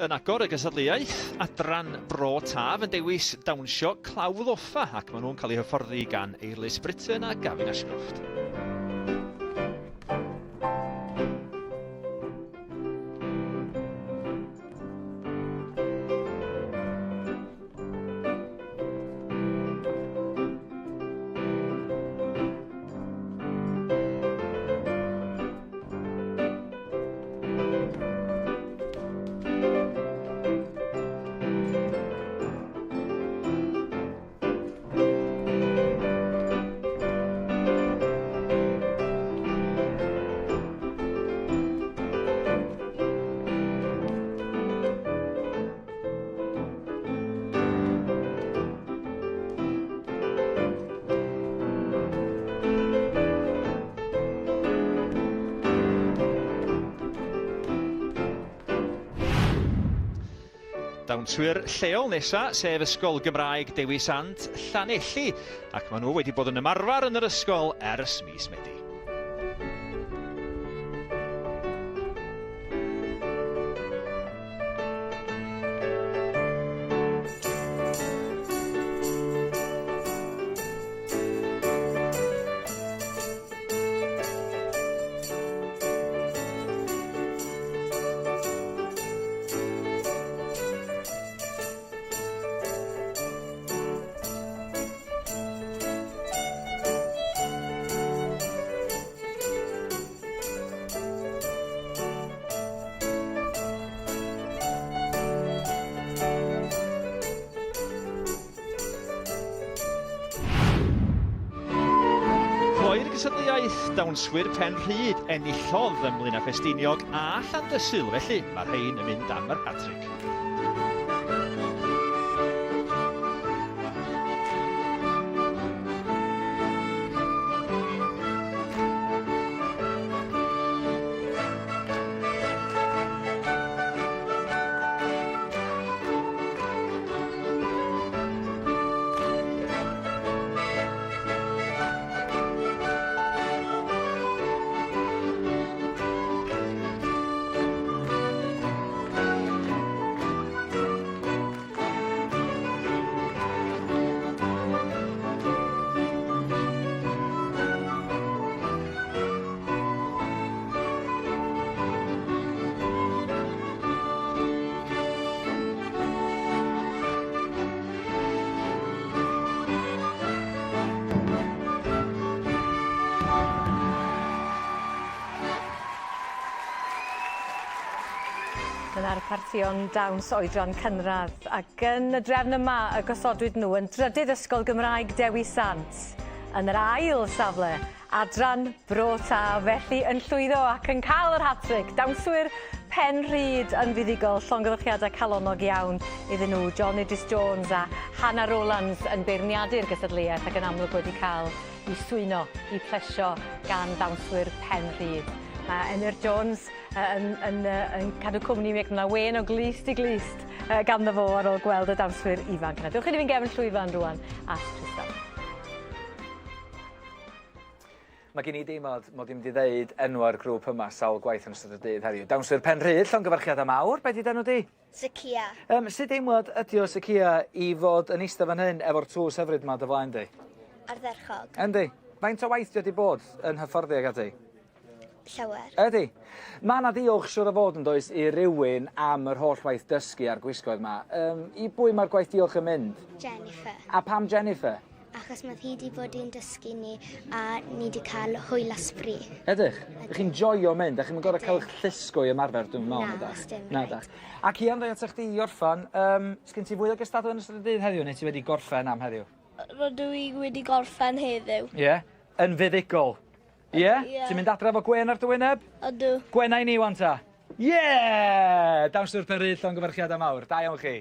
Yn agor y gystadleuaeth, adran Bro Taf yn dewis dawnsio Clawdd Offa ac maen nhw'n cael eu hyfforddi gan Eirlys Britton a Gavin Ashcroft. Dawnswyr lleol nesa, sef Ysgol Gymraeg Dewi Sant, Llanelli, ac maen nhw wedi bod yn ymarfer yn yr ysgol ers mis Medi. Cloi'r gystadleuaeth Dawnswyr Pen Rhyd enillodd ym Mlaenau Ffestiniog a Llandysul, felly mae'r rhain yn mynd am yr hat-trick. Dyna'r partïon dawns oedran cynradd ac yn y drefn yma y gosodwyd nhw yn drydydd Ysgol Gymraeg Dewi Sant yn yr ail safle Adran Bro Taf felly yn llwyddo ac yn cael yr hat-tric. Dawnswyr Pen Rhyd yn fuddugol, llongyfarchiadau calonnog iawn iddyn nhw. John Idris Jones a Hannah Rowlands yn beirniadu'r gystadleuaeth ac yn amlwg wedi cael eu swyno, eu plesio gan ddawnswyr Pen Rhyd. Mae Emyr Jones yn, yn, yn cadw cwmni mi ac mae wên o glust i glust ganddo fo ar ôl gweld y dawnswyr ifanc yna. Dewch i ni fynd gefn llwyfan rwan at Tristan. Mae gen i deimlad mod i'n mynd i ddeud enwa'r grŵp yma sawl gwaith yn ystod y dydd heddiw. Dawnswyr Penrhyd, llongyfarchiadau mawr. Be 'di d'enw di? Zakia. Um, sut deimlad ydi o, Zakia, i fod yn eistedd fan hyn efo'r tlws hyfryd 'ma dy flaen di? Ardderchog. Yndi. Faint o waith di wedi bod yn hyfforddi ag ati? Llawer. Ydi. Mae 'na ddiolch siŵr o fod yn does i rywun am yr holl waith dysgu a'r gwisgoedd 'ma. Yym i bwy mae'r gwaith diolch yn mynd? Jennifer. A pam Jennifer? Achos mae hi 'di bod yn dysgu ni a ni 'di cael hwyl a sbri. Ydych? Ydych chi'n joio mynd? Dach chi'm yn gor'o' ca'l 'ych llusgo i ymarfer dwi'm yn me'wl Na, sdim Na 'dach. Ac Ian ddoi ata chdi i orffan, yym sgin ti fwy o gystadlu yn ystod y dydd heddiw neu ti wedi gorffen am heddiw? Rydw i wedi gorffen heddiw. Ie? Yn fuddugol? Ie? Ie. Ti'n mynd adre efo gwên ar dy wyneb? Ydw. Gwena i ni wan ta. Ie! Dawnswyr Penrhyd, llongyfarchiadau mawr. Da iawn chi.